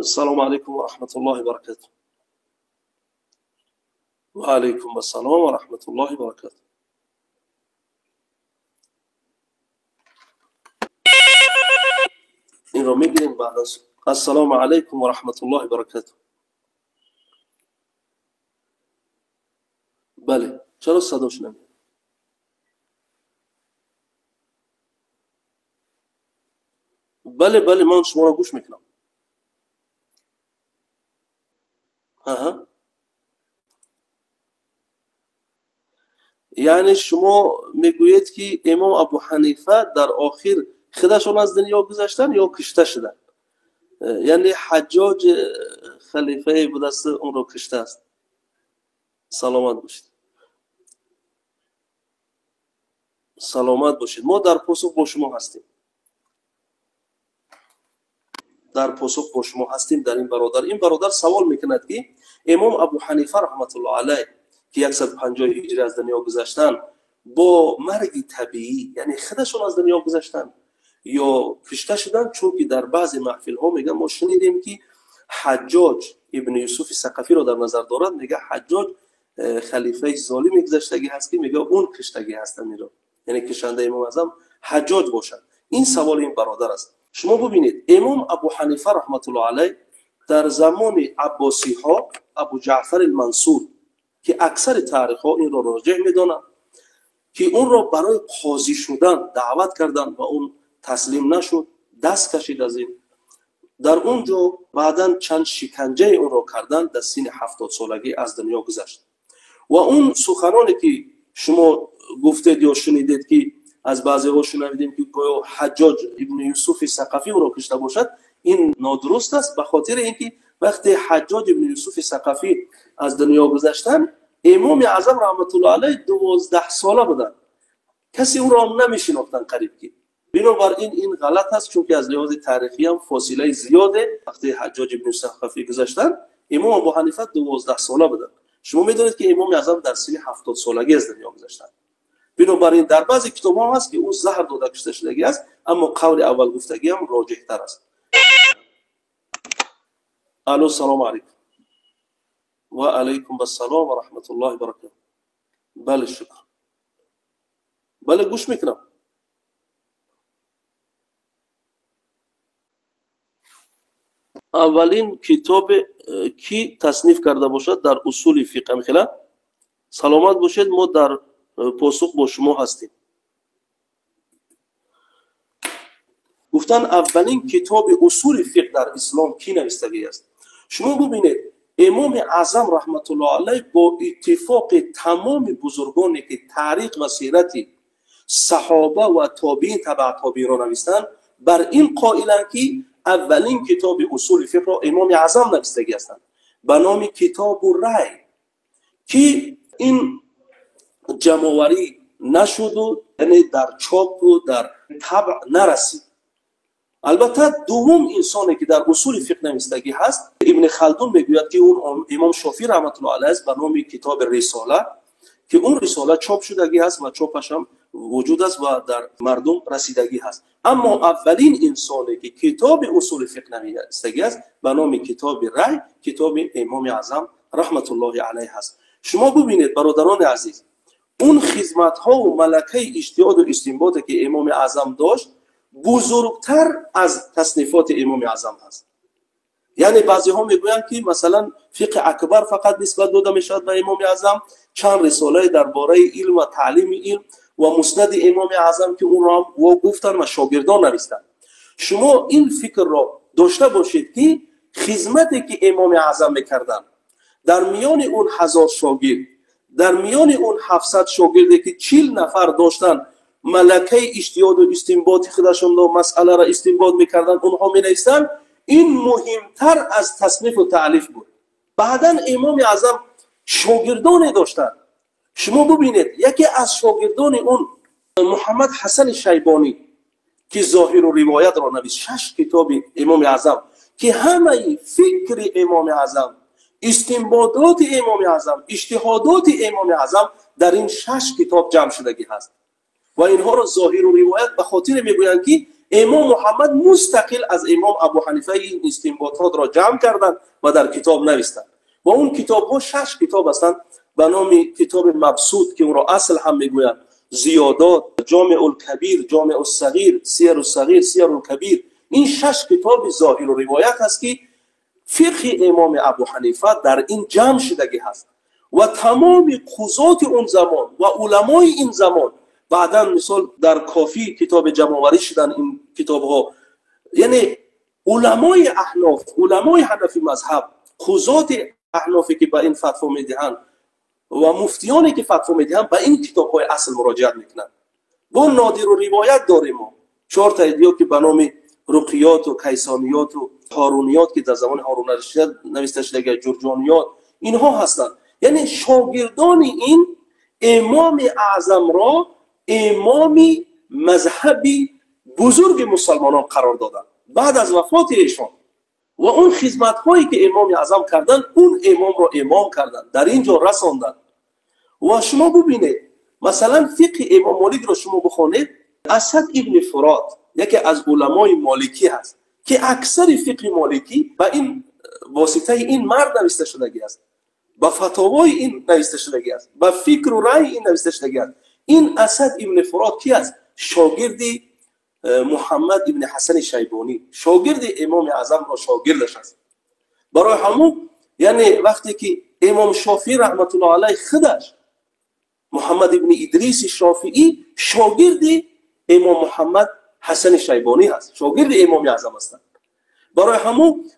Салом алейкум ва раҳматуллоҳи ва баракатуҳ. Ва алейкум ассалом ва раҳматуллоҳи ва баракатуҳ. Инро мегирем баъд аз ассалому алайкум ва раҳматуллоҳи ва баракатуҳ. Бале, чаро садош намеяд? Бале, бале, ман шуморо гӯш мекунам. Аҳа. Яъне шумо мегӯед, ки имом Абу Ҳанифа дар охир худашон аз дунё гузаштанд ё кушта шуданд? Яъне Ҳаҷҷоҷ халифае будааст, онро куштааст. Саломат бошед. Саломат бошед. Мо дар посух бо шумо ҳастем. Дар посух бо шумо ҳастем дар ин бародар. Ин бародар савол мекунад, ки имом Абу Ҳанифа раҳматуллоҳ алайҳ, ки 150 ҳиҷрӣ аз дунё гузаштанд, бо марги табиӣ, яъне худашон аз дунё гузаштанд ё кушта шуданд? Чунки дар баъзе маҳфилҳо мегӯянд, мо шунидем, ки Ҳаҷҷоҷ ибни Юсуфи Сақафиро дар назар дорад, мегӯяд Ҳаҷҷоҷ халифаи золими гузаштагӣ ҳаст, ки мегӯяд он куштагӣ ҳастанд инро, яъне кушандаи имом аъзам Ҳаҷҷоҷ бошад. Ин саволи ин бародар аст. Шумо бубинед, имом Абу Ҳанифа раҳматуллоҳ алайҳ дар замони аббосиҳо Абу Ҷаъфар Мансур, ки аксари таърихҳо инро роҷеҳ медонанд, ки онро барои қозӣ шудан даъват карданд ва он таслим нашуд, даст кашид аз ин. Дар он ҷо баъдан чанд шиканҷаи онро карданд, дар синни 70-солагӣ аз дунё гузашт. Ва он суханоне, ки шумо гуфтед ё шунидед, ки аз баъзеҳо шунавидем, ки гӯё Ҳаҷҷоҷ ибни Юсуфи Сақафӣ ӯро кушта бошад, ин нодуруст аст, ба хотири ин ки вақте Ҳаҷҷоҷ ибни Юсуфи Сақафӣ аз дунё гузаштанд, имоми аъзам раҳматуллоҳ алайҳ 12 сола буданд, касе ӯро намешинохтанд қариб ки. Бинобар ин ин ғалат аст, чунки аз лиҳози таърихӣ ҳам фосилаи зиёде. Вақте Ҳаҷҷоҷ ибни Сақафӣ гузаштанд, имом Абу Ҳанифа 12 сола буданд. Шумо медонед, ки имоми аъзам дар синни 70-солагӣ аз дунё гузаштанд. Бинобар ин дар баъзе китобҳо ҳаст, ки ӯ заҳр дода кушта шудагӣ аст, аммо қавли аввал гуфтагиам роҷеҳтар аст. Алло, салому алайкум. Ва алайкум ассалом ва раҳматуллоҳи баракатуҳ. Бале, шукр. Бале, гӯш мекунам. Аввалин китобе ки тасниф карда бошад дар усули фиқҳ, амхела. Саломат бошед, мо дар посух бо шумо ҳастем. Гуфтан, аввалин китоби усули фиқҳ дар ислом кӣ навистагӣ аст? Шумо бубинед, имоми аъзам раҳматуллоҳ алайҳ бо иттифоқи тамоми бузургоне, ки таърих ва сирати саҳоба ва тобиин, табаа тобиинро навистанд, бар ин қоиланд, ки аввалин китоби усули фиқҳро имоми аъзам навистагӣ ҳастанд ба номи Китобу рай, ки ин ҷамъоварӣ нашуду, яъне дар чопу дар табъ нарасид. Албатта, дуввум инсоне, ки дар усули фиқҳ навистагӣ ҳаст, Ибни Халдун мегӯяд, ки он имом Шофӣ раҳматуллоҳ алайҳ аст ба номи китоби Рисола, ки он рисола чоп шудагӣ ҳаст ва чопаш ҳам вуҷуд аст ва дар мардум расидагӣ ҳаст. Аммо аввалин инсоне, ки китоби усули фиқҳ навистагӣ аст ба номи Китоби рай, китоби имоми аъзам раҳматуллоҳи алайҳ ҳаст. Шумо бубинед, бародарони азиз, он хизматҳову малакаи иҷтиҳоду истинботе, ки имоми аъзам дошт, бузургтар аз таснифоти имоми аъзам ҳаст. Яъне баъзеҳо мегӯянд, ки масалан фиқҳи акбар фақат нисбат дода мешавад ба имоми аъзам, чанд рисолае дар бораи илм ва таълими илм ва муснади имоми аъзам, ки онро ҳам во гуфтанд ва шогирдон навистанд. Шумо ин фикрро дошта бошед, ки хизмате, ки имоми аъзам мекарданд дар миёни он 1000 шогирд, дар миёни он 700 шогирде, ки 40 нафар доштанд, малакаи иҷтиҳоду истинботи худашонро, масъаларо истинбот мекарданд, онҳо менавистанд, ин муҳимтар аз таснифу таълиф буд. Баъдан имоми аъзам шогирдоне доштанд. Шумо бубинед, яке аз шогирдони он Муҳаммад Ҳасани Шайбонӣ, ки Зоҳиру ривоятро навист, шаш китоби имоми аъзам, ки ҳамаи фикри имоми аъзам, истинбототи имоми аъзам, иҷтиҳодоти имоми аъзам дар ин шаш китоб ҷамъ шудагӣ ҳаст ва инҳоро Зоҳиру ривоят ба хотире мегӯянд, ки امام محمد مستقل از امام ابو حنیفه این استنباطات را جمع کردند و در کتاب نوشتند و اون کتاب ها 6 کتاب هستند به نام کتاب مبسوط که اون را اصل هم میگویند، زیادات، جامع الکبیر، جامع الصغیر، سیر الصغیر، سیر الکبیر. این 6 کتاب ظاهر و روایت است که فقه امام ابو حنیفه در این جمع شدگی هست و تمام قضات اون زمان و علمای این زمان بعدا مثال در کافی کتاب جمع آوری شدن این کتاب ها، یعنی علمای احناف، علمای حنفی مذهب، قضات احنافی که به این فتوا میدهند و مفتیانی که فتوا میدهند به این کتاب های اصل مراجعت میکنند. با نادر و روایت داریم ما 4 تا دیگه که به نام رقیات و کیسانیات و هارونیات که در زمان هارون الرشید نوشته شده، جرجانیات، اینها هستند. یعنی شاگردان این امام اعظم را امام مذهبی بزرگ مسلمانان قرار دادند بعد از وفات ایشان و اون خدمت هایی که امام اعظم کردند، اون امام را امام کردند، در اینجا رساندند. و شما ببینید مثلا فقه امام مالک را شما بخوانید، اسد ابن فرات یکی از علمای مالکی هست که اکثر فقه مالکی به این واسطه این مرد نوشته شدگی است، با فتاوای این نوشته شدگی است، با فکر و رأی این نوشته شدگی است. این اسد ابن فرات کی است؟ شاگرد محمد ابن حسن شیبانی، شاگرد امام اعظم را شاگردش است. برای همون یعنی وقتی که امام شافعی رحمت الله علیه خودش محمد ابن ادریس شافعی شاگرد امام محمد حسن شیبانی هست، شاگرد امام اعظم هستند. برای همون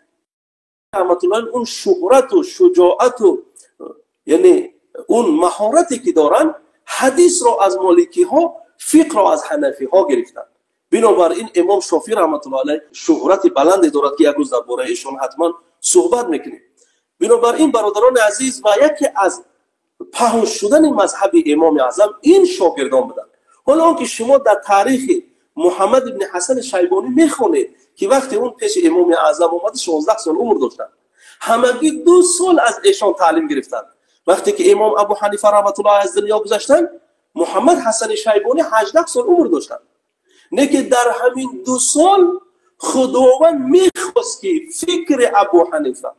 رحمت الله اون شهرت و شجاعت و یعنی اون مهارتی که دارن، حدیث را از مالکی ها، فقه را از حنفی ها گرفتن. بنابراین امام شافعی رحمت الله علیه شهرت بلندی دارد که یک روز درباره ایشون حتما صحبت میکنیم. بنابراین برادران عزیز، و یکی از پهن شدن مذهب امام اعظم این شاگردان بودند. حالا آنکه شما در تاریخ محمد ابن حسن شیبانی میخونید که وقتی اون پیش امام اعظم آمد 16 سال عمر داشتند، همگی 2 سال از ایشان تعلیم گرفتند. وقتی که امام ابو حنیفه رحمت الله از دنیا گذشتند، محمد حسن شیبانی 18 سال عمر داشتند. نه که در همین 2 سال خداوند میخواست که فکر ابو حنیفه،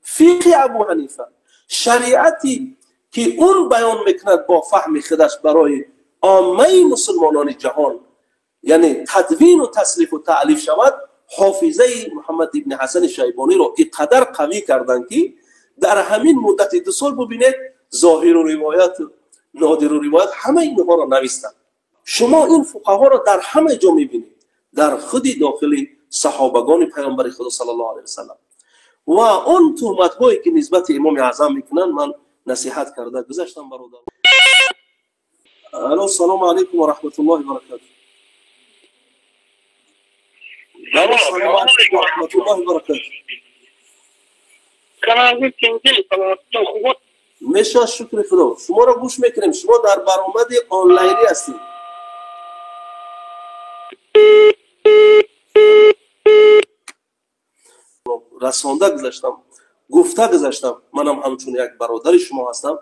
فقه ابو حنیفه، شریعتی که اون بیان میکند با فهم خودش برای عامه مسلمانان جهان، یعنی تدوین و تصریف و تألیف شود، حافظه محمد ابن حسن شیبانی را اینقدر قوی کردند که در همین مدت 2 سال ببینید ظاهر و روایت، نادر و روایت، همه اینها را نوشتند. شما این فقها را در همه جا میبینید، در خود داخل صحابگان پیامبر خدا صلی الله علیه و سلم. و اون تهمت هایی که نسبت امام اعظم میکنن، من نصیحت کرده گذشتم برادر. الو، السلام علیکم و رحمت الله و برکاته. السلام علیکم و رحمت الله و برکاته. میشه شکر خدا. شما را گوش میکنیم. شما در برآمد آنلاینی هستید. رسانده گذشتم، گفته گذشتم، منم همچون یک برادر شما هستم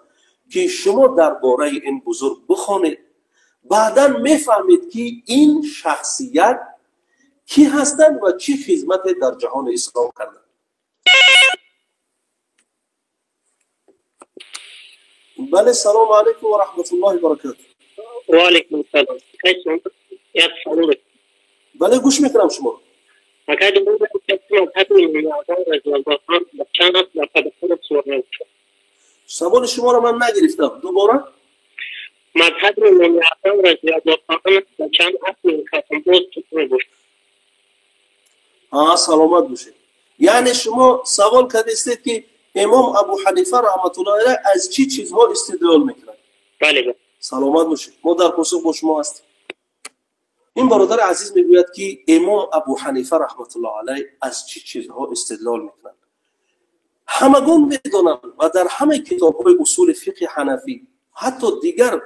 که شما درباره این بزرگ بخوانید، بعدا میفهمید که این شخصیت کی هستند و چی خدمت در جهان اسلام کردند. بله، سلام علیکم و رحمت الله و برکاته. و علیکم السلام. بله، گوش میکنم شما. سوال شما را من نگرفتم، دوباره. مذهب امام اعظم رضی الله عنه چند اصل بود. سلامت باشید. یعنی شما سوال کردید که امام ابو حنیفه رحمت الله علیه از چی چیزها استدلال میکنند؟ بله. سلامت باشید، ما در پاسخ با شما هستیم. این برادر عزیز میگوید که امام ابو حنیفه رحمت الله علیه از چی چیزها استدلال میکنند. همگان میدانند و در همه کتاب‌های اصول فقه حنفی، حتی دیگر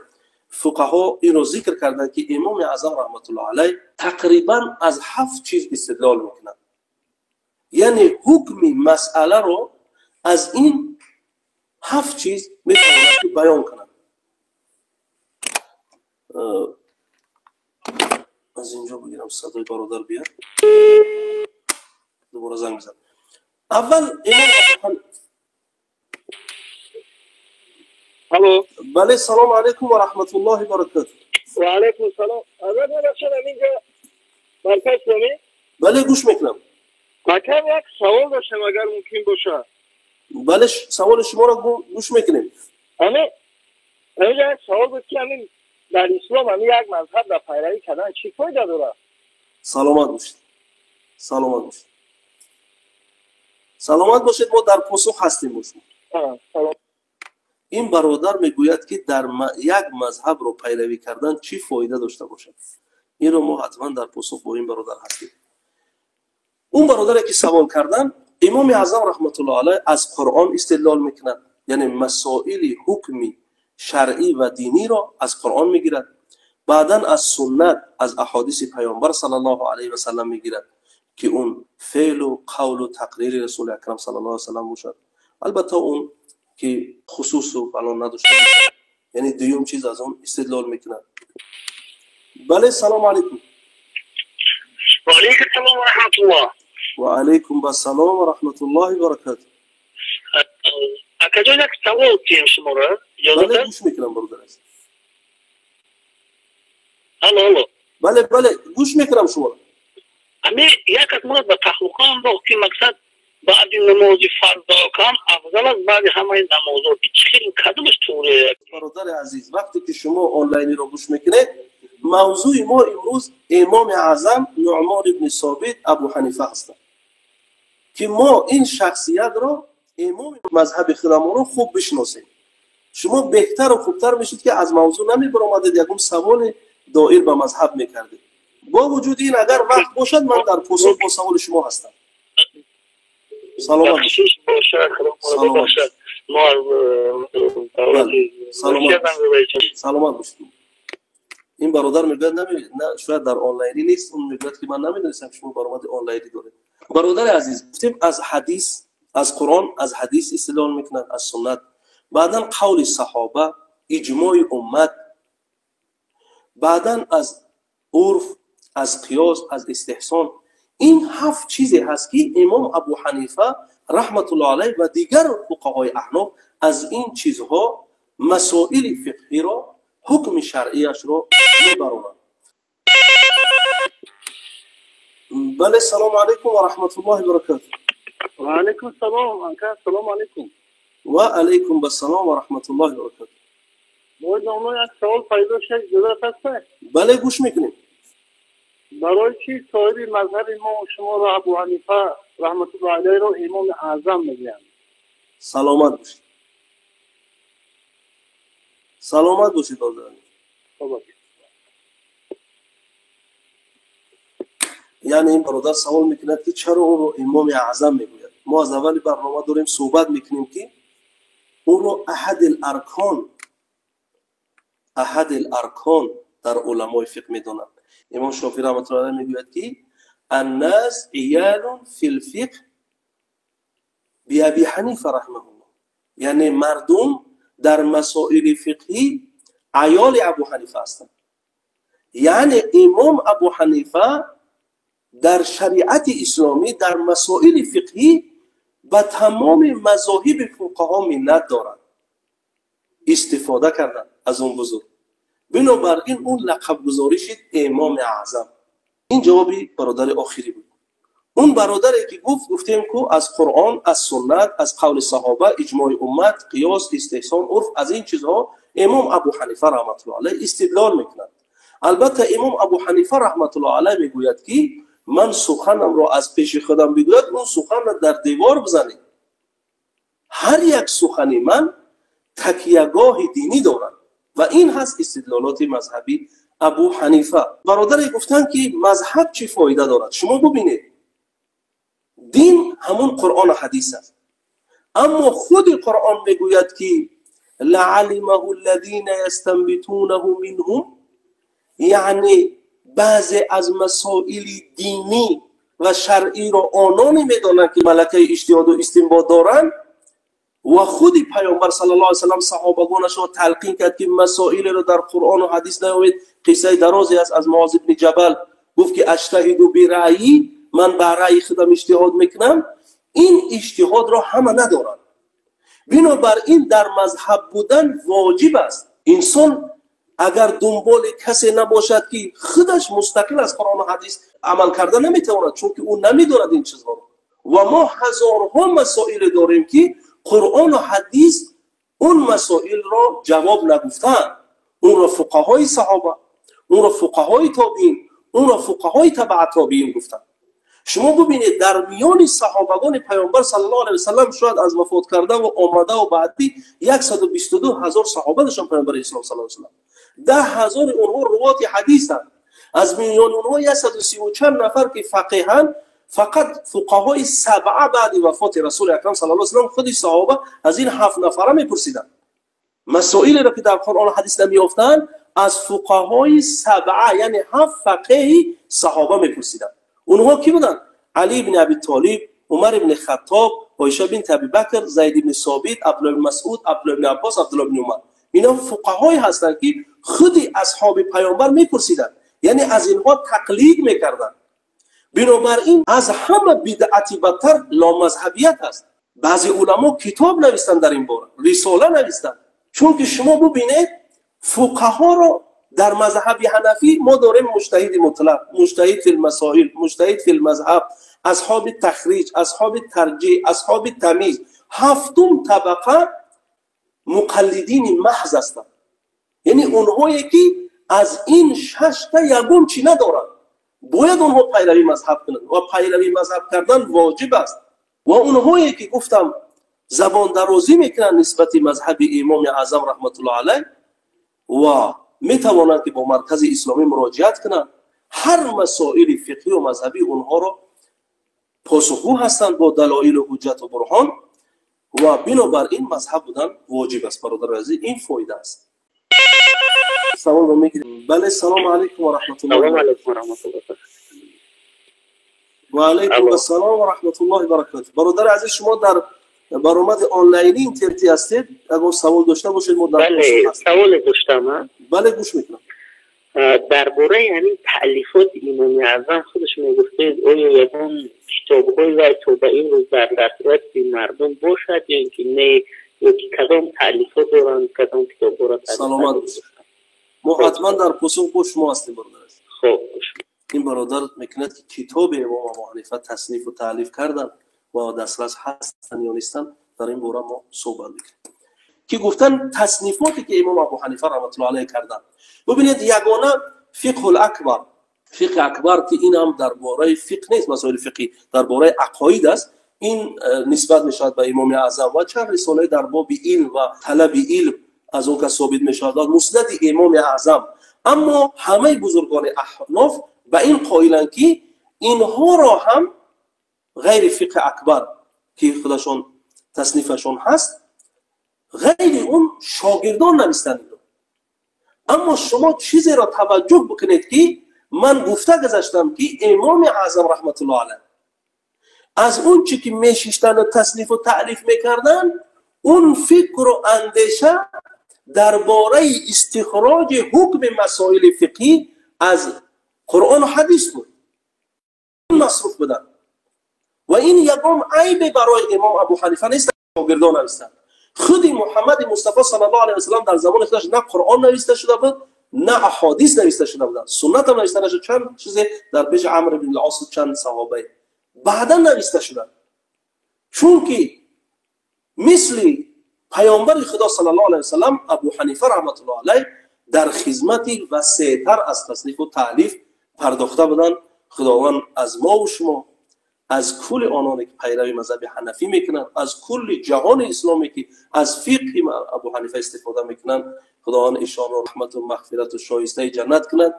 فقها این رو ذکر کردند که امام اعظم رحمت الله علیه تقریبا از 7 چیز استدلال میکنند. یعنی حکم مسئله رو از این 7 چیز میتواند که بیان کنند. از اینجا بگیرم صدای برادر بیاد دوباره زنگ بزن. اول امام الو. بله سلام علیکم و رحمت الله و برکاته. و علیکم السلام. اول ببخشید اینجا مرکز اسلامی؟ بله گوش میکنم. مکان یک سوال داشتم اگر ممکن باشه. بله سوال شما را گوش میکنیم. همین یک سوال بود که همین در اسلام همین یک مذهب در پیروی کردن چی فایده داره؟ سلامت باشید. سلامت باشید. سلامت باشید. ما در پاسخ هستیم با شما. این برادر میگوید که در یک مذهب رو پیروی کردن چی فایده داشته باشد. این رو ما حتما در پاسخ با این برادر هستیم. اون برادری که سوال کردن، امام اعظم رحمت الله علیه از قرآن استدلال میکند، یعنی مسائل حکمی شرعی و دینی را از قرآن میگیرد، بعدا از سنت، از احادیث پیامبر صلی الله علیه و سلم میگیرد که اون فعل و قول و تقریر رسول اکرم صلی الله علیه و سلم باشد. البته اون که خصوص و فلان نداشته باشد، یعنی دوم چیز از اون استدلال میکند. بله سلام علیکم. و علیکم السلام و رحمت الله. و علیکم السلام و رحمت الله و برکاته. اکا جان یک سوال تیم شما را. بله گوش میکنم برادر عزیز. الو الو. بله بله گوش میکنم شما را. امی یک از ما به تخلقان با که مقصد بعد نماز فرض کم افضل از بعد همه نمازها. چه کدومش طوره؟ برادر عزیز وقتی که شما آنلاینی رو گوش میکنید، موضوع ما امروز امام اعظم نعمان ابن ثابت ابو حنیفه هستند که ما این شخصیت را، امام مذهب خودمون رو خوب بشناسیم. شما بهتر و خوبتر میشید که از موضوع نمیبرآمدید یکم سوال دایر به مذهب میکردید. با وجود این اگر وقت باشد من در پاسخ با سوال شما هستم. سلامت باشید. سلامت باشید. این برادر میگوید نه شاید در آنلاینی نیست، اون میگوید که من نمیدونستم شما برآمد آنلاینی دارید. برادر عزیز گفتیم از حدیث، از قرآن، از حدیث استدلال میکنند، از سنت، بعدا قول صحابه، اجماع امت، بعدا از عرف، از قیاس، از استحسان. این هفت چیزی هست که امام ابو حنیفه رحمت الله علیه و دیگر فقهای احناف از این چیزها مسائل فقهی را، حکم شرعیش را میبرانند. بله سلام علیکم و رحمت الله و برکاته. و علیکم السلام. السلام علیکم. و علیکم السلام و رحمت الله و برکاته. باید یک سوال پیدا شد اجازه هست؟ بله گوش میکنیم. برای چی صاحب مذهب ما شما را ابو حنیفه رحمت الله علیه را امام اعظم میگن؟ سلامت باشید. سلامت باشید برادر. یعنی این برادر سوال میکند که چرا او رو امام اعظم میگوید. ما از اول برنامه داریم صحبت میکنیم که او رو احد الارکان، احد الارکان در علمای فقه میدانند. امام شافعی رحمت الله علیه میگوید که الناس عیال فی الفقه بأبی حنیفه رحمه الله، یعنی مردم در مسائل فقهی عیال ابو حنیفه هستند. یعنی امام ابو حنیفه در شریعت اسلامی در مسائل فقهی به تمام مذاهب فقها منت دارند، استفاده کردند از اون بزرگ. بنابراین اون لقب گذاری شد امام اعظم. این جوابی برادر آخری بود. اون برادری که گفت، گفتیم که از قرآن، از سنت، از قول صحابه، اجماع امت، قیاس، استحسان، عرف، از این چیزها امام ابو حنیفه رحمت الله علیه استدلال میکند. البته امام ابو حنیفه رحمت الله علیه میگوید که من سخنم را از پیش خودم بگوید، اون سخن را در دیوار بزنید. هر یک سخنی من تکیهگاه دینی دارد و این هست استدلالات مذهبی ابو حنیفه. برادر گفتن که مذهب چی فایده دارد؟ شما ببینید دین همون قرآن و حدیث است، اما خود قرآن میگوید که لعلمه الذین یستنبطونه منهم، یعنی بعضی از مسائل دینی و شرعی را آنانی میدانند که ملکه اجتهاد و استنباط دارند. و خود پیامبر صلی الله علیه و سلم صحابگانش را تلقین کرد که مسائل را در قرآن و حدیث نیاورید. قصه درازی است از معاذ بن جبل، گفت که اجتهد برأیی، من به رأی خودم اجتهاد میکنم. این اجتهاد را همه ندارند. بنابراین در مذهب بودن واجب است. انسان اگر دنبال کسی نباشد که خودش مستقل از قرآن و حدیث عمل کرده نمیتواند، چون که او نمیداند این چیزها. و ما هزارها مسائل داریم که قرآن و حدیث اون مسائل را جواب نگفتند. اون را فقهای صحابه، اون را فقهای تابعین، اون را فقهای تبع تابعین گفتند. شما ببینید در میان صحابگان پیامبر صلی الله علیه و سلم شاید از وفات کرده و آمده و بعدی 122,000 صحابه داشتن پیامبر اسلام صلی الله علیه و سلم. 10,000 اونها روات حدیثند. از میان اونها 130 و چند نفر که فقیهان، فقط فقهای سبعه بعد وفات رسول اکرم صلی الله علیه و سلم، خود صحابه از این 7 نفره میپرسیدند. مسائل را که در قرآن و حدیث نمیافتند از فقهای سبعه، یعنی 7 فقیه صحابه میپرسیدند. اونها کی بودند؟ علی بن ابی طالب، عمر بن خطاب، عایشه بنت ابی بکر، زید بن ثابت، عبدالله بن مسعود، عبدالله بن عباس، عبدالله بن عمر. اینا فقهای هستند که خود اصحاب پیامبر میپرسیدند، یعنی از اینها تقلید میکردند. بنابراین از همه بدعتی بدتر لامذهبیت است. بعضی علما کتاب نوشتند در این باره، رساله نوشتند. چون که شما ببینید فقها رو در مذهب حنفی ما داریم مجتهد مطلق، مجتهد فی المسائل، مجتهد فی المذهب، اصحاب تخریج، اصحاب ترجیح، اصحاب تمیز. 7 طبقه مقلدین محض هستند، یعنی اونهایی که از این 6 تا یگون چی ندارند. باید اونها پیروی مذهب کنند و پیروی مذهب کردن واجب است. و اونهایی که گفتم زبان درازی میکنند نسبت مذهب امام اعظم رحمت الله علیه و میتوانند که با مرکز اسلامی مراجعت کنند، هر مسائل فقهی و مذهبی اونها را پاسخگو هستند با دلایل و حجت و برهان. و بنابراین مذهب بودن واجب است. برادر عزیز این فایده است. سلام رو میگیریم. بله، سلام علیکم و رحمت الله. سلام علیکم و رحمت الله. و علیکم السلام و رحمت الله و برکاته. برادر عزیز شما در برآمد آنلاینی اینترنتی هستید، اگر سوال داشته باشید ما در بله سوال داشتم. بله گوش میکنم. درباره همین تألیفات امام اعظم خودش میگفتید آیا یگان کتاب‌های و تا به این روز در دسترس مردم باشد یا اینکه نه، یا که کدام تألیفات دارند، کدام کتاب‌ها را تألیف؟ سلامت باشید. ما حتما در پاسخ با شما هستیم برادر. خب این برادر میکند که کتاب امام ابو حنیفه تصنیف و تألیف کردن و دسترس هستن یا نیستن، در این باره ما صحبت میکنیم. که گفتن تصنیفاتی که امام ابو حنیفه رحمت الله علیه کردن، ببینید یگانه فقه الاکبر، فقه اکبر که این هم درباره فقه نیست، مسائل فقهی درباره عقاید است، این نسبت میشود به امام اعظم و چند رساله در باب علم و طلب علم از اون که ثابت میشود مسند امام اعظم. اما همه بزرگان احناف به این قائلند که اینها را هم غیر فقه اکبر که خودشون تصنیفشون هست، غیر اون شاگردان نویسند. اما شما چیزی را توجه بکنید که من گفته گذشتم که امام اعظم رحمت الله علیه از اون چی که میشیشتن و تصنیف و تألیف میکردن، اون فکر و اندیشه درباره استخراج حکم مسائل فقهی از قرآن و حدیث بود، مصروف بودن. و این یگام عیب برای امام ابو حنیفه نیست، شاگردان نوشتن. خود محمد مصطفی صلی الله علیه و سلم در زمان خودش نه قرآن نوشته شده بود، نه احادیث نوشته شده بودند، سنت هم نوشته نشد. چند چیز در پیش عمرو بن العاص چند صحابه بعدا نوشته شدند، چون که مثل پیامبر خدا صلی الله علیه و سلم ابو حنیفه رحمت الله علیه در خدمت وسیع‌تر از تصنیف و تألیف پرداخته بودند. خداوند از ما و شما، از کل آنانی که پیروی مذهب حنفی میکنند، از کل جهان اسلامی که از فقه ابو حنیفه استفاده میکنند، خداوند ایشان را رحمت و مغفرت و شایسته جنت کند.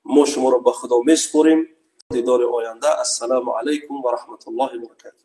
ما شما را به خدا میسپاریم. دیدار آینده. السلام علیکم و رحمت الله و برکاته.